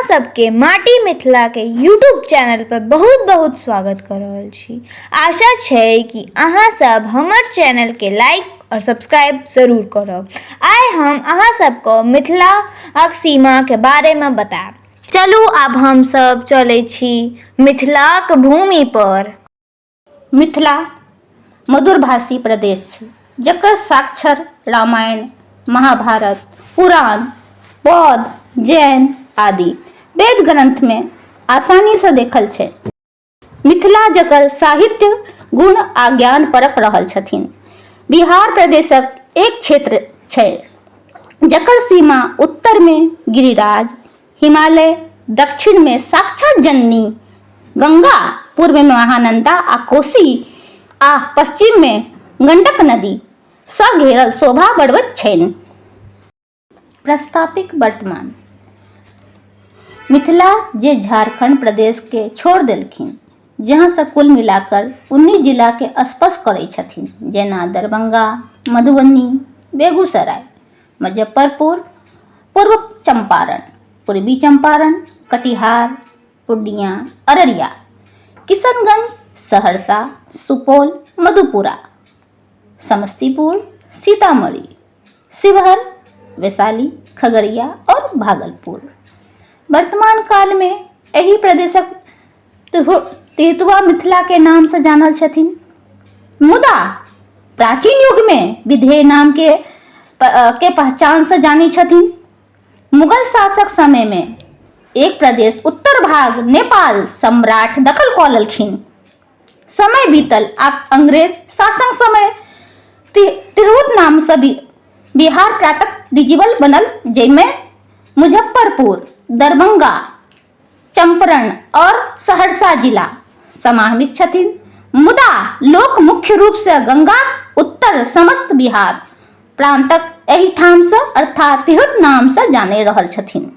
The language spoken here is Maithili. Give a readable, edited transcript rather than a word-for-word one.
सबके माटी मिथिलाके यूट्यूब चैनल पर बहुत बहुत स्वागत कऽ रहल छी। आशा छै कि अहाँ सब हमर चैनलके लाइक आओर सब्सक्राइब जरूर करब। आइ हम अहाँ सबके मिथिलाक सीमाके बारेमे बतायब। चलू आब हमसब चलै छी मिथिलाक भूमि पर। मिथिला मधुरभाषी प्रदेश छै जकर साक्षर रामायण, महाभारत, पुराण, बौद्ध, जैन आदि वेद ग्रन्थमे आसानीसँ देखल छै। मिथिला जकर साहित्य गुण आ ज्ञान परक रहल छथिन। बिहार प्रदेशक एक क्षेत्र छै जकर सीमा उत्तरमे गिरिराज हिमालय, दक्षिणमे साक्षात जननी गंगा, पूर्वमे महानन्दा आ कोशी आ पश्चिममे गंडक नदी सँ घेरल शोभा बढ़बैत छनि। प्रस्तापिक वर्तमान मिथिला जे झारखंड प्रदेशके छोड़ देलखिन जहाँसँ कुल मिलाकर 19 जिलाके स्पर्श करै छथिन जेना दरभंगा, मधुबनी, बेगूसराय, मुजफ्फरपुर, पूर्व चम्पारण, पूर्वी चम्पारण, कटिहार, पूर्णिया, अररिया, किशनगंज, सहरसा, सुपौल, मधुपुरा, समस्तीपुर, सीतामढ़ी, शिवहर, वैशाली, खगड़िया और भागलपुर। वर्तमान कालमे एहि प्रदेशक तिरहुआ मिथिलाके नामसँ जानल छथिन, मुदा प्राचीन युगमे विधेय नामके के पहचानसँ जानै छथिन। मुगल शासक समयमे एक प्रदेश उत्तर भाग नेपाल सम्राट दखल कऽ लेलखिन। समय बीतल आ अंग्रेज शासन समय तिरहुत नामसँ बिहार प्रातक डिजिबल बनल, जाहिमे मुजफ्फरपुर, दरभंगा, चम्पारण आओर सहरसा जिला समाहित छथिन, मुदा लोक मुख्य रूपसँ गंगाक उत्तर समस्त बिहार प्रान्तक एहिठामसँ अर्थात तिरहुत नामसँ जानि रहल छथिन।